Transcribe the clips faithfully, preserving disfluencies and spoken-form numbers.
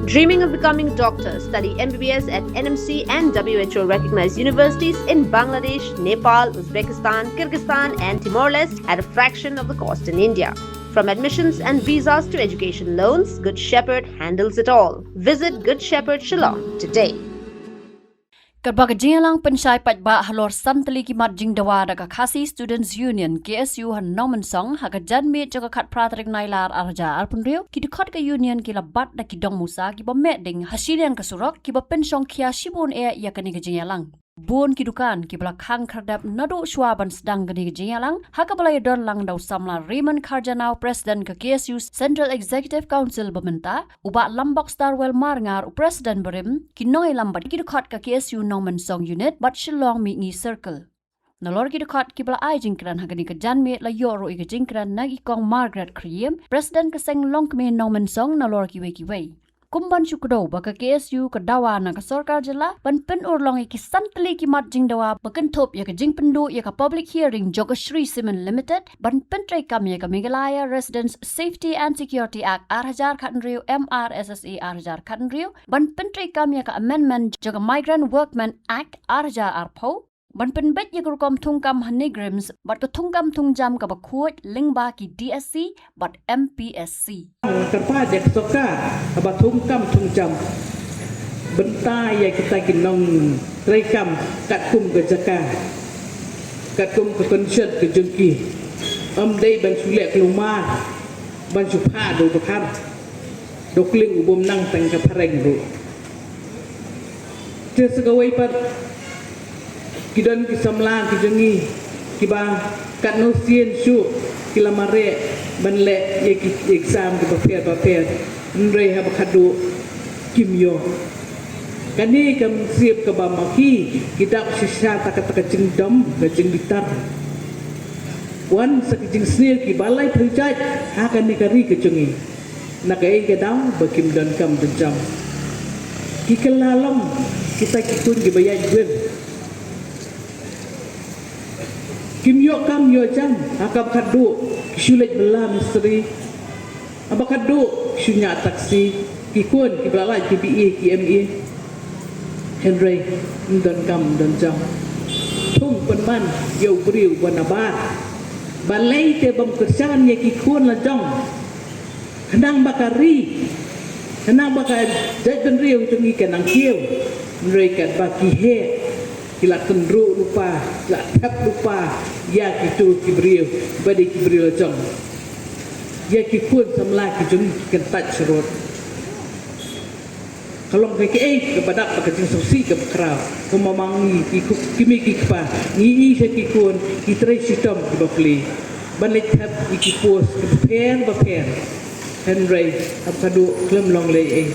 Dreaming of becoming a doctor? Study M B B S at N M C and W H O recognized universities in Bangladesh, Nepal, Uzbekistan, Kyrgyzstan, and Timor Leste at a fraction of the cost in India. From admissions and visas to education loans, Good Shepherd handles it all. Visit Good Shepherd Shillong today. Katba ka jingïalang pynshai paidbah halor san tylli ki mat jingdawa da ka Khasi Students Union, K S U, ha Nongmensong, ha ka janmiet jong ka khatphra tarik Nailar arhajar arphew hynriew, ki dkhot ka union ki la bat da ki dongmusa kiba meh ding ha shiliang ka surok, kiba pynshongkhia shibun eh ïa kane ka jingïalang. Bun ki dukan kiba la khang khyrdep naduh shuwa ban sdang kane ka jingïalang, ha kaba la ïadon lang da u samla Raymond Kharjanaw, President ka K S U Central Executive Council ba mynta, u Bah Lambok Starwell Marngar, u President barim, ki nongïalam bad ki dkhot ka K S U Nongmensong Unit bad Shillong Mihngi Circle. Nalor ki dkhot kiba la ai jingkren ha kane ka janmiet la ïoh ruh ïa ka jingkren na i Kong Margaret Khyriem, President ka Seng Longkmie Nongmensong, nalor kiwei kiwei. Kum ban shu kdew ba ka K S U ka dawa na ka sorkar jylla ban pynurlong ïa ki san tylli ki mat jingdawa ba kynthup ïa ka jingpynduh ïa ka public hearing jong ka Shree Cement Limited, ban pyntreikam ïa ka Meghalaya Residents Safety and Security Act arhajar khathynriew, M R S S A arhajar khathynriew, ban pyntreikam ïa ka amendment jong ka Migrant Workmen Act arhajar arphew, ban pynbeit ïa ka rukom thungkam ha NEIGRIHMS bad ka thungkam thungjam kaba khuid lyngba ki D S C bad M P S C. Kyrpad ïa ka sorkar haba thungkam thungjam bynta ïa kita ki nongtreikam katkum ka jaka, katkum ka conscience ka jong ki. Ym dei ban shu leh kulmar, ban shu phah da u dkhar, da u kling u bym nang tang ka phareng ruh. Te sa kawei pat, ki don ki samla ki jong ngi kiba katno sien shuh ki la mareh ban leh ïa ki exam kiba pher ba pher, hynrei haba khadduh kim ïoh. Kane ka mynsiem kaba ma ki, ki dap shisha ta ka, ta ka jingdom, ka jingbitar. Wan sa ka jingsniew kiba laiphew jait ha kane ka ri ka jong ngi. Na kaei ka daw ba kim donkam donjam? Ki kylla long kita ki khun kiba ïaid wir. Kim ïoh kam ïoh jam, ha kaba khadduh ki shu leit bylla mistri, ha ba khadduh ki shu ñiah taxi. Ki khun kiba la lait ki B A, ki M A, hynrei ym donkam donjam. Thung pynban ïa u briew uba nabar. Balei te bym kyrshan ïa ki khun la jong? Khnang ba ka ri, khnang ba ka jaitbynriew jong ngi ka nang kiew. Hynrei katba ki heh, ki la kynruh lypa, ki la thep lypa ïa kito ki briew ba dei ki briew la jong. Ïa ki khun samla ki jong ngi ki kyntait sharud. Ka long kaei kaei kaba dap da ka jingsngewsih kaba khraw. Kumba ma ngi ki kmie ki kpa, ngi ïohi sha ki khun ki trei shitom kiba plie ban leit thep ïa ki post kiba pher ba pher. Hynrei haba khadduh khlem long lei ei.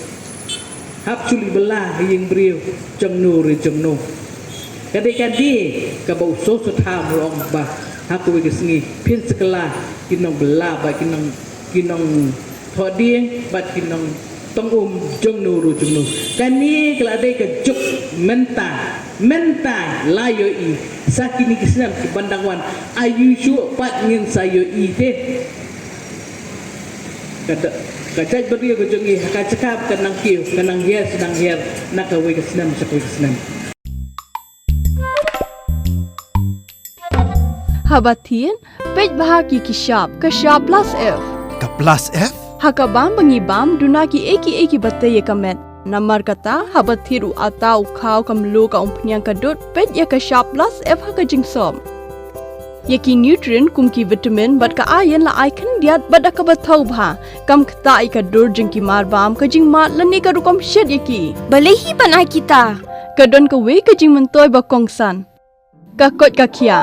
Hap shu leit bylla ha ïing briew jongno re jongno. Ka dei kane kaba u Soso Tham u ong ba ha kawei ka sngi phin sa kylla ki nongbylla bad ki nong, ki nongthohdieng bad ki nongtong um jongno re jongno. Kane ka la dei ka juk mynta, mynta la ïohi. Sa kine ki snem kiban dang wan, aïu shuh pat ngin sa ïohi te. Ka da-, ka jaitbynriew ka jong ngi ha ka jaka ba ka nang kiew, ka nang hiar sha nang hiar na kawei ka snem sha kawei ka snem. Haba thied, peit bha ki, ki shap, ka shap plus F. Ka plus F? Ha ka bam ba ngi bam, duna kiei kiei kiba tei ïa ka met. Namar kata, haba thied u atta, u khaw, ka mluh, ka umphniang, ka dud, peit ïa ka shap plus F ha ka jingsop. Ïa ki nutrient kum ki vitamin bad ka iron la ai khyndiat bad da kaba thaw bha. Kam ktah ïa ka dur jong ki marbam, ka jingmad lane ka rukom shet ïa ki. Balei hi ban ai kita? Ka don kawei ka jingmyntoi ba kongsan. Ka koit ka khiah.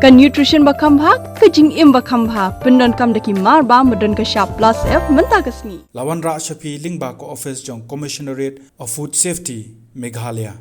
Ka nutrition ba kham bha, ka jingim ba kham bha. Pyndonkam da ki marbam ba don ka shap plus F mynta ka sngi. La wanrah sha phi lyngba ka office jong Commissionerate of Food Safety, Meghalaya.